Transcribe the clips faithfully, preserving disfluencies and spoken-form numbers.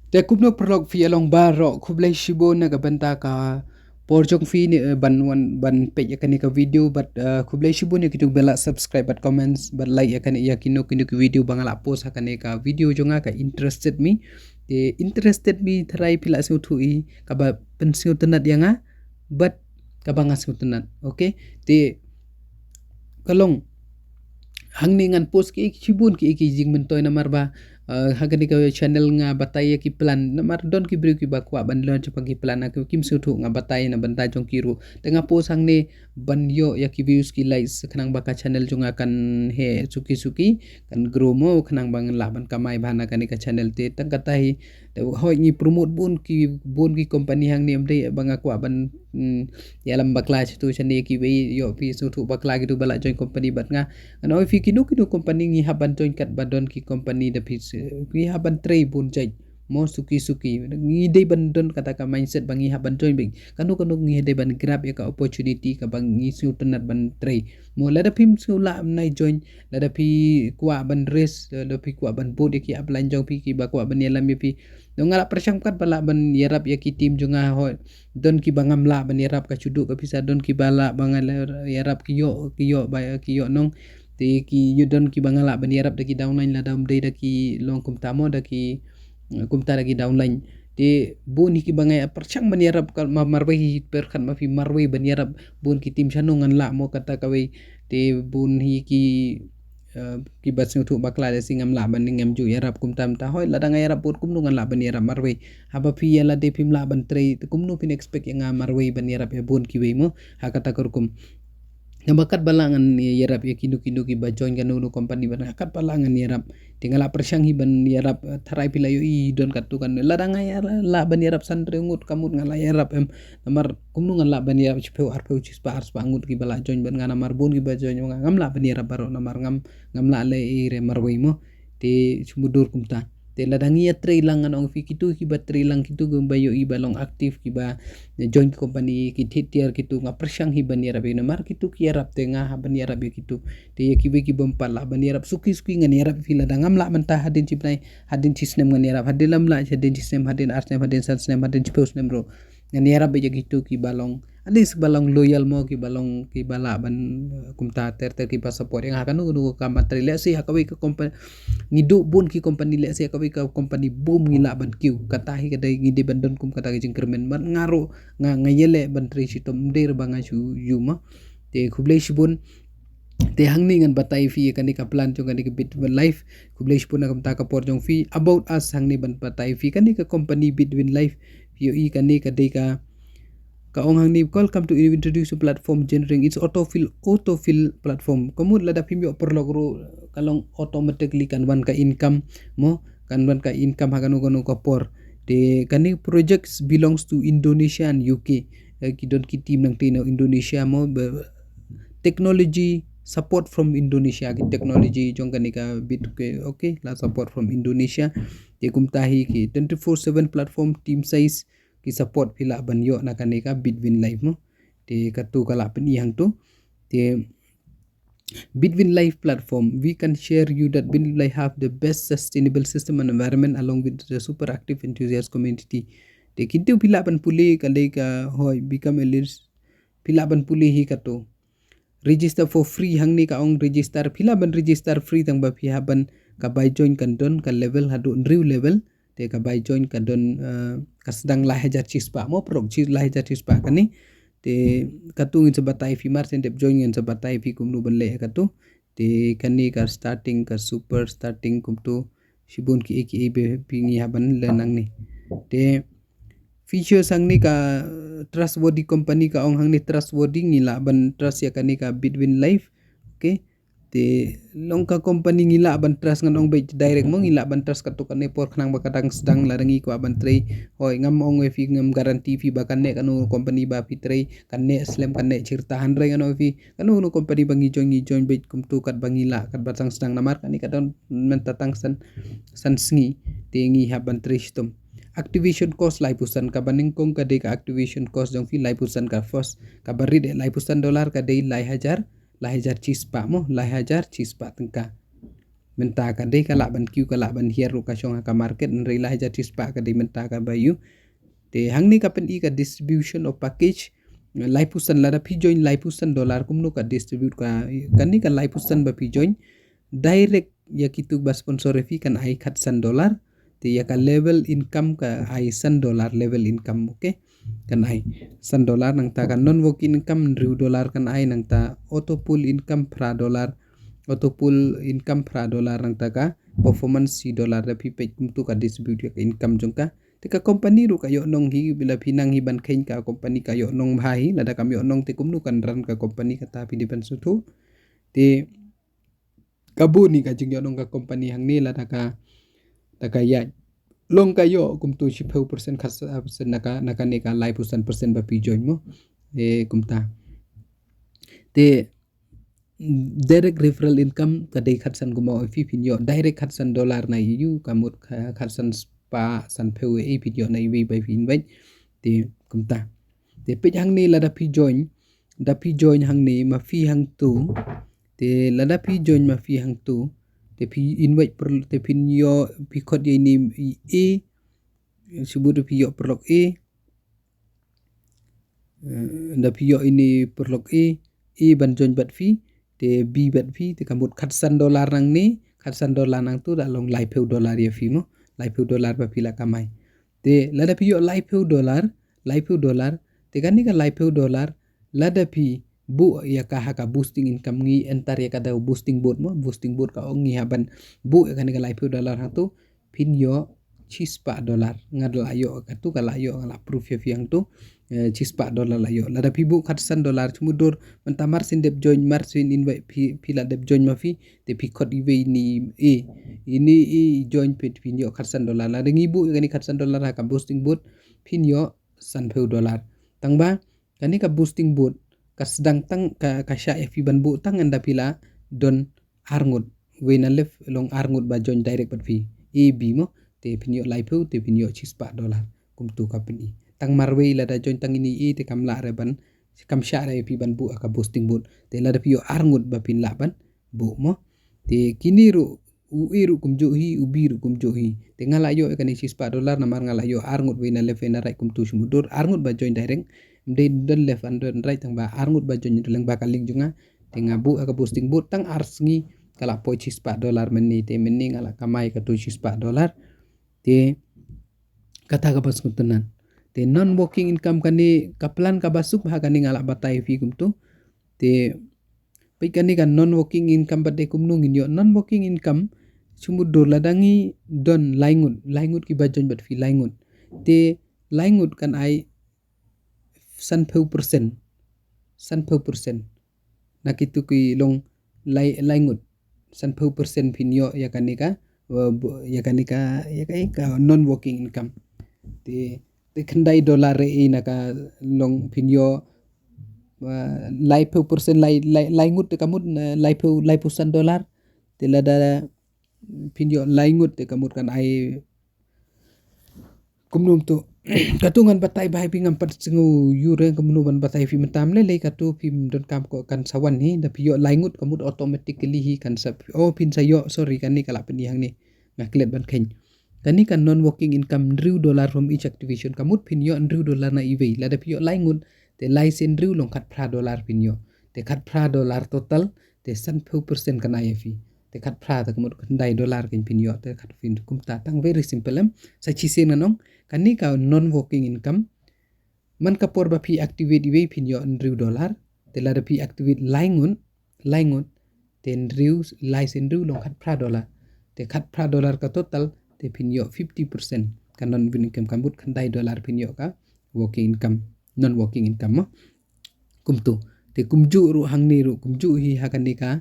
Te kumno paralok phi ïa long baroh, khublei shibun na ka bynta ka por jong phi ne, eh, ban wan ban peit ïa kane ka video, bad, eh, khublei shibun ïa kito ba la subscribe bad comments bad like ïa kane ïa kino kino ki video ba nga la post ha kane ka video jong nga ka Interested Me. Te Interested Me tharai phi la sngewthuh i kaba pynsngewtynnat ïa nga bad kaba nga sngewtynnat. Okay. Te ka long hangne ngan post ki shibun ki ki jingmyntoi namar ba, eh, ha kane ka channel nga batai ïa ki plan namar don ki briew kiba kwah ban leh shaphang ki plan, ha kim sngewthuh nga batai na bynta jong ki ruh. Te nga post hangne ban ïoh ïa ki views ki likes khnang ba ka channel jong nga kan heh suki suki, kan grow mo, khnang ba ngan lah ban kamai bha na kane ka channel. Te tang kata hi, te hoi ngi promote bun ki bun ki company hangne, ym dei ba nga kwah ban, mm, ïalam bakla shatu shane, kiwei ïoh phi sngewthuh bakla kito ba la join company bad nga. Ngan ong ïa phi kino kino company ngi hap ban join katba don ki company da phi s-, ngi hap ban trei bun jait mo, suki suki. Ngi dei ban don kata ka mindset ba ngi hap ban join beit. Kano kano ngi dei ban grab ïa ka opportunity kaba ngi sngewtynnat ban trei mo. Lada phim sngewlah ban join, lada phi kwah ban risk, lada phi kwah ban bud ïa ki upline jong phi kiba kwah ban ïalam ïa phi. Nga la pyrshang katba lah ban ïarap ïa ki team jong nga, hoi don kiba ngam lah ban ïarap, ka shu duh ka pisa, don kiba lah ba nga ïarap ki ïoh, ki ïoh ba ki ïoh nong. Te ki ïoh, don kiba nga lah ban ïarap da ki downline, lada ym dei da ki long kumta mo, da ki, eh, kumta da ki downline. Te bun hi kiba nga ïa pyrshang ban ïarap ka ma-, marwei hi, pyrkhat ma phi marwei ban ïarap bun ki team, shano ngan lah mo kata kawei. Te bun hi ki, eh, kiba sngewthuh bakla da shi ngam lah ban, ngam ju ïarap kumta mynta. Hoi lada nga ïarap bun kumno ngan lah ban ïarap marwei. Haba phi ïa lade phim lah ban trei te kumno phin expect ïa nga marwei ban ïarap ïa bun kiwei mo. Ha kata ka rukom. Namar katba lah ngan ïarap ïa kino kino kiba join kano kano company bad nga katba lah ngan ïarap. Te nga la pyrshang hi ban ïarap, eh, tharai phi la ïohi don katto kan. Lada nga ïa lah ban ïarap san hynriew ngut ka mut nga la ïarap em. Namar kumno ngan lah ban ïarap shiphew arphew shispah arspah ngut kiba la join bad nga, namar bun kiba join bad nga ngam lah ban ïarap baroh namar ngam, ngam lah leh ei re marwei mo. Te shu mutdur kumta. Te lada ngi ïa trei lang, ngan ong phi kito kiba trei lang, kito kiba ïohi ba long active, kiba join ki company, ki thied tiar kito, nga pyrshang hi ban ïarap ïa namar kito ki ïarap te nga hap ban ïarap ïa kito. Te ïa kiwei kibym pat lah ban ïarap suki suki ngan ïarap ïa phi, lada ngam lah mynta hadien shi bnai, hadien shi snem ngan ïarap, hadien lam lah hadien shi snem, hadien ar snem, hadien san snem, hadien shiphew snem ruh. Ngan ïarap ïa kito kiba long, at least ba long loyal mo, kiba long, kiba lah ban, eh, kumta ter ter kiba support ïa nga ha kano kano ka kam ban trei. Lehse ha kawei ka company ngi duh bun ki company, lehse ha kawei ka company bun ngi lah ban kiew. Kata hi ka dei, ngi dei ban don kum kata ka jingkyrmen. Bad nga ruh nga, nga ïaleh ban trei shitom, ym dei re ba nga shu ïoh ma. Te khublei shibun. Te hangne ngan batai phi ïa kane ka plan jong kane ka Bit Win Life. Khublei shibun na ka bynta ka por jong phi. About Us hangne ban batai phi kane ka company Bit Win Life. Phi ïohi kane ka dei ka, ka ong hangne, welcome to introduce a platform generating its autofill, autofill platform. Ka mut lada phim ïoh paralok ruh ka long automatically kan wan ka income mo, kan wan ka income ha kano kano ka por. Te kane projects belongs to Indonesia and U K. Eh, ki don ki team nangta na Indonesia mo, ba technology support from Indonesia, ki technology jong kane ka Bit, okay, okay, la support from Indonesia. Te kumta hi ki twenty-four seven platform, team size, ki support phi lah ban ïoh na kane ka Bit Win Life mo. Te kato ka lah pyni hangto. Te Bit Win Life platform, we can share you that Bit Win Life have the best sustainable system and environment along with the super active enthusiast community. Te kito phi lah ban pule ka dei ka, hoi, become a leader. Phi lah ban pule hi kato. Register for free, hangne ka ong register, phi lah ban register free tang ba phi hap ban, ka bai join kan don ka level haduh hynriew level. Te ka bai join ka don, eh, ka sdang lai hajar shispah mo, paralok, shi lai hajar shispah kane. Te kato ngin sa batai phi mar shen dep join ngin sa batai phi kumno ban leh kato. Te kane ka starting, ka super starting kumto. Shibun kiei kiei ba phi, ngi hap ban leh nangne. Te features hangne ka, eh, trustworthy company, ka ong hangne trustworthy, ngi lah ban trust ïa kane ka Bit Win Life. Okay. Te long ka company ngi lah ban trust, ngan ong beit direct mo, ngi lah ban trust kato kane por khnang ba ka dang sdang, lada ngi kwah ban trei. Hoi, ngam ong ïa phi, ngam guarantee phi ba kane kano company ba phi trei kan neh slem, kan neh shirta, hynrei ngan ong ïa phi kano kano company ba ngi join, ngi join beit kumto katba ngi lah, katba tang sdang namar kane ka don mynta tang san, san sngi. Te ngi hap ban trei shitom. Activation cost laiphew san, kaba nyngkong ka dei ka activation cost jong phi laiphew san, ka first, kaba rit eh laiphew san dollar ka dei lai hajar, lai hajar shispah mo, lai hajar shispah tyngka. Mynta ka dei ka lah ban kiew, ka lah ban hiar ruh ka shong ha ka market, hynrei lai hajar shispah ka dei mynta kaba ïoh. Te hangne ka pyni ka distribution of package, laiphew san, lada phi join laiphew san dollar kumno ka distribute ka, kane ka laiphew san ba phi join, direct ïa kitu ba sponsor ïa phi kan ai khatsan dollar. Te ïa ka level income ka ai san dollar level income, okay? Kan ai san dollar, nangta ka non working income hynriew dollar kan ai, nangta auto pool income phra dollar, auto pool income phra dollar, nangta ka performance shi dollar. Da phi peit kumtu ka distribute ïa ka income jong ka. Te ka company ruh ka ïoh nong hi, bila phi nang hi ban kheiñ ka company ka ïoh nong bha hi, lada kam ïoh nong te kumno kan run ka company, kata phi dei ban sngewthuh. Te ka bun hi ka jingïoh nong ka company hangne, lada ka, da ka ïaid long ka ïoh kumtu shiphew percent, khatsan percent na ka, na kane ka laiphew san percent ba phi join mo. Eh, kumta. Te direct referral income ka dei khatsan kumba ïoh phi, phin ïoh direct khatsan dollar na ïa u, ka mut kha-, khatsan spah, sanphew, eh, phin ïoh na iwei ba phi invite. Te kumta. Te peit hangne, lada phi join, da phi join hangne ma phi hangtu. Te lada phi join ma phi hangtu, te phi invite per, te phin ïoh, phi khot ïa ine i A, shu bud phi ïoh paralok A. Eh, da phi ïoh ine paralok A, A ban join bad phi, te B bad phi, te ka mut khatsan dollar nangne, khatsan dollar nangtu da long laiphew dollar ïa phi mo, laiphew dollar ba phi la kamai. Te lada phi ïoh laiphew dollar, laiphew dollar, te kane ka laiphew dollar, lada phi buh ïa ka ha ka boosting income, ngi enter ïa ka da boosting board mo, boosting board ka ong ngi hap ban buh ïa kane ka laiphew dollar hangtu, phin ïoh shispah dollar. Nga da la ïoh katu, ka la ïoh, nga la proof ïa phi hangtu. Eh, shispah dollar la ïoh. Lada phi buh khatsan dollar, shu mutdur mynta mar syn dep join, mar syn invite phi, phi la dep join ma phi, te phi khot iwei ine A. Ine A join phi, phin ïoh khatsan dollar. Lada ngi buh ïa kane khatsan dollar ha ka boosting board, phin ïoh sanphew dollar. Tang ba kane ka boosting board ka sdang tang, ka, ka shah ïa phi ban buh tang ynda phi la don arngut. Wei na left long arngut ba join direct bad phi. A, B mo, te phin ïoh laiphew, te phin ïoh shispah dollar. Kumtu ka pyni. Tang marwei lada join tang ine A, te kam lah re ban, kam shah re phi ban buh ha ka boosting board. Te lada phi ïoh arngut ba phin lah ban buh mo. Te kine ruh, u A ruh kumjuh hi, u B ruh kumjuh hi. Te nga la ïoh ïa kane shispah dollar namar nga la ïoh arngut, wei na left wei na right, kumtu shu mutdur, arngut ba join direct. Ym dei don left and don right, tang ba arngut ba join lyngba ka link jong nga. Te nga buh ha ka boosting board tang ar sngi, ka la poi shispah dollar mynne, te mynne nga la kamai katu shispah dollar. Te kata kaba sngewtynnat. Te non working income kane, ka plan kaba suk ha kane nga la batai phi kumtu. Te peit kane ka non working income pat de kumno ngin ïoh. Non working income, shu mutdur lada ngi don laingut, laingut kiba join bad phi, laingut. Te laingut kan ai sanphew percent. Sanphew percent. Na kitu ki long lai, laingut. Sanphew percent phin ïoh ïa kane ka, eh, bu-, ïa kane ka, ïa ka, ïa ka non working income. Te, te khyndai dollar re i na ka long phin ïoh, eh, laiphew percent, lai, lai, laingut te ka mut, eh, laiphew, laiphew san dollar. Te lada phin ïoh laingut te ka mut kan ai kumno tu. Katu ngan batai bha ïa phi, ngam pat sngew ïu re kumno ban batai phi mynta, lei lei katu phim donkam ko kan sa wan hi, da phi ïoh laingut ka mut automatically hi kan sa, oh, phin sa ïoh, sorry, kane ka la pyni hangne. Nga klet ban kheiñ. Kane ka non working income hynriew dollar from each activation, ka mut phin ïoh hynriew dollar na iwei. Lada phi ïoh laingut, te lai sien hynriew long khatphra dollar phin ïoh. Te khatphra dollar total, te sanphew percent kan ai ïa phi. Te khatphra te ka mut khyndai dollar kan phin ïoh, te khat phin kumta, tang very simple em. Sa shisien ngan ong, kane ka non working income, man ka por ba phi activate iwei phin ïoh hynriew dollar, te lada phi activate laingut, laingut, te hynriew, lai sien hynriew long khatphra dollar. Te khatphra dollar ka total, te phin ïoh fifty percent. Ka non working income ka mut khyndai dollar phin ïoh ka working income, non working income mo. Kumtu. Te kumjuh ruh hangne ruh kumjuh hi ha kane ka,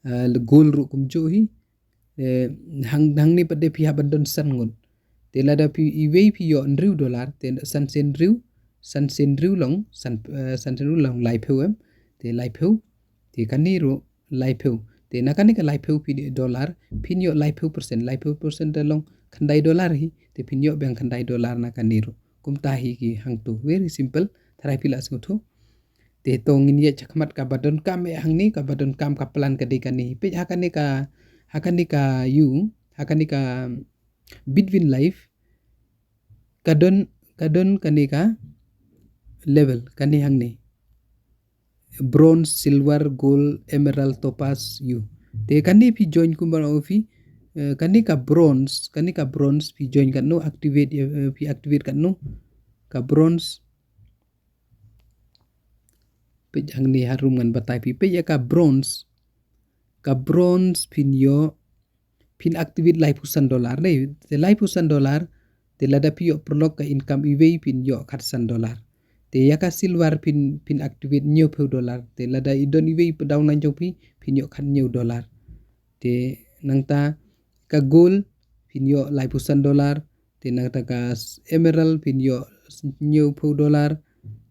eh, goal ruh kumjuh hi. Eh, hang, hangne pat de phi hap ban don san ngut. Te lada phi iwei phi ïoh hynriew dollar, te san sien hynriew, san sien hynriew long, san, eh, san sien hynriew long laiphew em. Te laiphew, te kane ruh laiphew. Te na kane ka laiphew phi dollar, phin ïoh laiphew percent, laiphew percent te long khyndai dollar hi, te phin ïoh biang khyndai dollar na kane ruh. Kumta hi ki hangtu. Very simple. Tharai phi la sngewthuh. Te to ngin ïa shakhmat kaba donkam eh hangne, kaba donkam ka plan ka dei kane. Peit ha kane ka, ha kane ka ïa, ha kane ka Bitwin Live, ka don, ka don kane ka level, kane hangne. Bronze, silver, gold, emerald, topaz, ïa. Te kane phi join kumba ong phi, eh, kane ka bronze, kane ka bronze phi join katno, activate, eh, phi activate katno. Ka bronze. Peit hangne harum ngan batai phi, peit ïa ka bronze. Ka bronze phin ïoh, phin activate laiphew san dollar ne. Te laiphew san dollar, te lada phi ïoh paralok ka income iwei phin ïoh khatsan dollar. Te ïa ka silver phin, phin activate hynñiewphew dollar. Te lada i don iwei pa downline jong phi, phin ïoh khathynñiew dollar. Te nangta ka gold phin ïoh laiphew san dollar. Te nangta ka s-, emerald phin ïoh hynñiewphew dollar.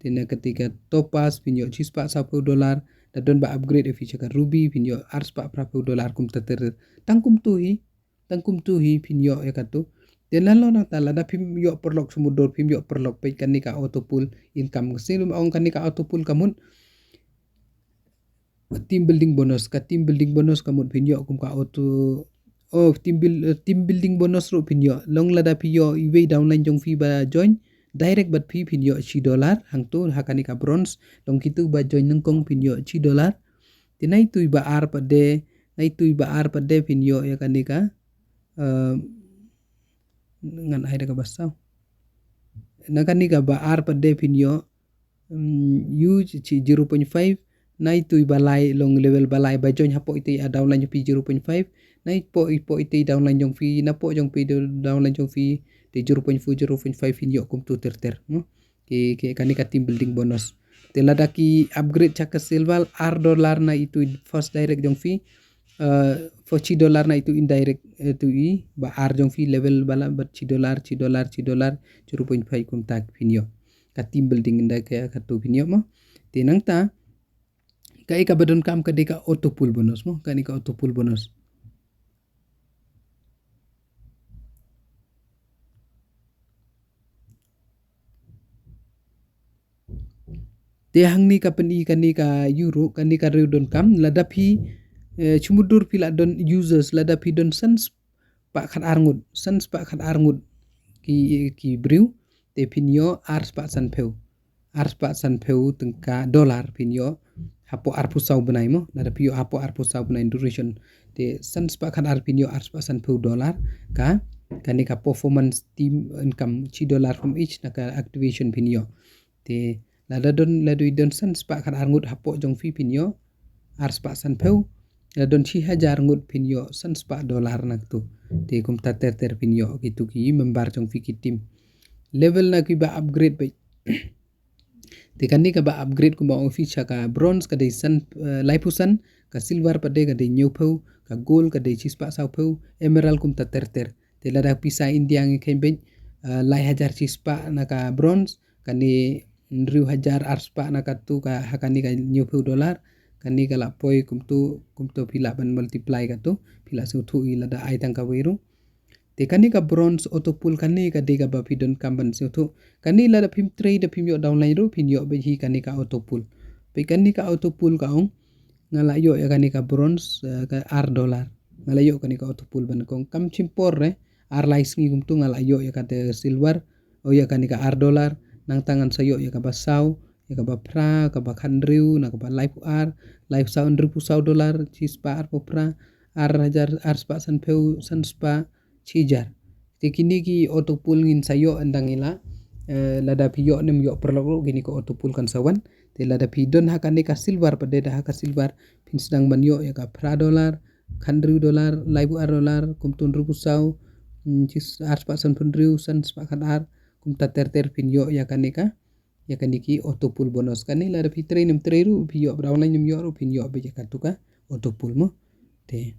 Te na kata ka topaz phin ïoh shispah sawphew dollar. Da don ba upgrade phi sha ka ruby phin ïoh arspah phraphew dollar kumta ter. Tang kumtu hi, tang kumtu hi phin ïoh ïa katu. Te nalor nangta lada phim ïoh paralok sumudor phim ïoh paralok peit kane ka auto pull income. Sngewbha ong kane ka auto pull ka mut team building bonus, ka team building bonus ka mut phin ïoh kum ka auto, oh, team buil-, eh, team building bonus ruh phin ïoh. Long lada phi ïoh iwei downline jong phi ba join direct bad phi phin ïoh shi dollar, hangtu ha kane ka bronze. Long kitu ba join nyngkong phin ïoh shi dollar. Te na itu iba ar pat de, na itu iba ar pat de phin ïoh ïa kane ka, eh, ngan ai da kaba saw. Na kane kaba ar pat de phin ïoh, mm, ïa shi, shi zero point five, na itu iba lai long level ba lai ba join hapoh ite i downline jong phi zero point five, na ipoh, ipoh ite i downline jong phi, na poh jong phi do-, downline jong phi, te zero point four, zero point five phin ïoh kumtu ter ter, no? Ki, ki, kane ka team building bonus. Te lada ki upgrade sha ka silver, ar dollar na itu i first direct jong phi, eh, for shi dollar na itu indirect, eh, itu i, ba ar jong phi level ba la, ba shi dollar, shi dollar, shi dollar, zero point five kumta phin ïoh. Ka team building ynda ka, katu phin ïoh mo. Te nangta, ka ïa kaba donkam ka dei ka auto pull bonus mo, kane ka auto pull bonus. Te hangne ka pyni kane ka ïa ruh, kane ka riew donkam, lada phi, eh, sumudor phi la don users, lada phi don san spah khat ar ngut, san spah khat ar ngut ki, ki briew, te phin ïoh arspah sanphew. Arspah sanphew tyngka dollar phin ïoh hapoh arphew saw bnai mo, lada phi ïoh hapoh arphew saw bnai duration. Te san spah khat ar phin ïoh arspah sanphew dollar ka, kane ka performance team income shi dollar from each na ka activation phin ïoh. Te lada don, lada i don san spah khat ar ngut hapoh jong phi phin ïoh arspah sanphew. Lada don shi hajar ngut phin ïoh san spah dollar na katu. Te kumta ter ter phin ïoh kitu ki member jong phi ki team. Level na kiba upgrade beit. Te kane kaba upgrade kumba ong phi sha ka bronze ka dei san, eh, laiphew san, ka silver pat de ka dei hynñiewphew, ka gold ka dei shispah sawphew, emerald kumta ter ter. Te lada pisa India ngi kheiñ beit, eh, lai hajar shispah na ka bronze, kane hynriew hajar arspah na katu ka, ha kane ka hynñiewphew dollar, kane ka la poi kumtu, kumtu phi lah ban multiply katu, phi lah sngewthuh i lada ai tang kawei ruh. Te kane ka bronze auto pull kane ka dei kaba phi donkam ban sngewthuh. Kane lada phim trei da phim ïoh downline ruh phin ïoh beit hi kane ka auto pull. Peit kane ka auto pull ka ong, nga la ïoh ïa kane ka bronze, eh, ka ar dollar. Nga la ïoh kane ka auto pull ban kong kam shim por re, ar lai sngi kumtu nga la ïoh ïa kata silver, o ïa kane ka ar dollar, nangta ngan sa ïoh ïa kaba saw, ïa kaba phra, kaba khathynriew, na kaba laiphew ar, laiphew saw, hynriewphew saw dollar, shispah arphew phra, ar hajar, arspah sanphew, sanspah, shi hajar. Te kine ki auto pull ngin sa ïoh ynda ngi la, eh, lada phi ïoh ne ym ïoh paralok ruh kine ki auto pull kan sa wan. Te lada phi don ha kane ka silver pat de da ha ka silver phin sdang ban ïoh ïa ka phra dollar, khathynriew dollar, laiphew ar dollar, kumtu hynriewphew saw, mm, shis-, arspah sanphew hynriew, sanspah khat ar, kumta ter ter phin ïoh ïa kane ka, ïa kane ki auto pull bonus. Kane lada phi trei ne ym trei ruh, phi ïoh ba downline ne ym ïoh ruh, phin ïoh beit ïa katu ka auto pull mo. Te.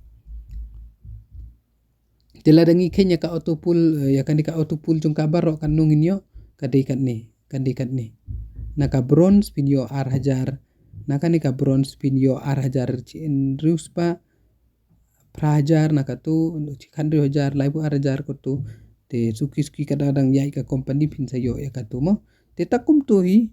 Te lada ngi kheiñ ïa ka auto pull, eh, ïa kane ka auto pull jong ka baroh katno ngin ïoh, ka dei katne, ka dei katne. Na ka bronze phin ïoh ar hajar, na kane ka bronze phin ïoh ar hajar shi hynriew spah, phra hajar na katu, shi khathynriew hajar, laiphew ar hajar katu. Te suki suki ka dang dang ïaid ka company phin sa ïoh ïa katu mo. Te ta kumtu hi,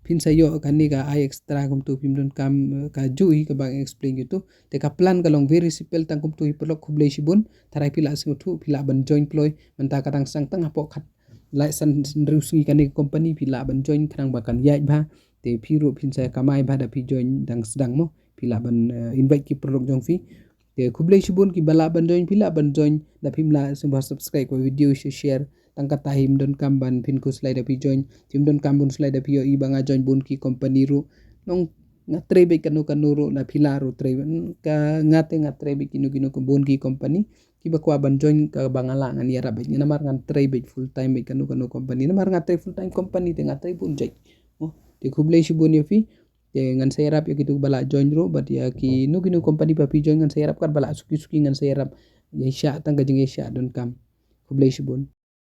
phin sa ïoh kane ka ai extra kumtu, phim donkam, eh, ka juh hi kaba ngan explain kumtu. Te ka plan ka long very simple tang kumtu hi paralok. Khublei shibun, tharai phi la sngewthuh, phi lah ban join kloi. Mynta ka dang sdang tang hapoh khatlai san hynriew sngi kane ka company, phi lah ban join khnang ba kan ïaid bha. Te phi ruh phin sa kamai bha da phi join dang sdang mo. Phi lah ban, eh, invite ki paralok jong phi. Te khublei shibun, kiba lah ban join, phi lah ban join. Da phim lah sngewbha subscribe ka video, share, share. Tang kata hi, ym donkam ban phin khuslai da phi join. Phim donkam ban khuslai da phi ïohi ba nga join bun ki company ruh. Nong nga trei beit kano kano ruh, na phi lah ruh trei. Ka nga te nga trei beit kino kino, bun ki company. Kiba kwah ban join, kaba nga lah ngan ïarap beit. Namar ngan trei beit full time beit kano kano company. Namar nga trei full time company te nga trei bun jait. Oh, te khublei shibun ïa phi. Te ngan sa ïarap ïa kitu ba lah join ruh, bad ïa kino kino company ba phi join ngan sa ïarap, katba lah suki suki ngan sa ïarap. Ïaishah tang ka jingïaishah donkam. Khublei shibun.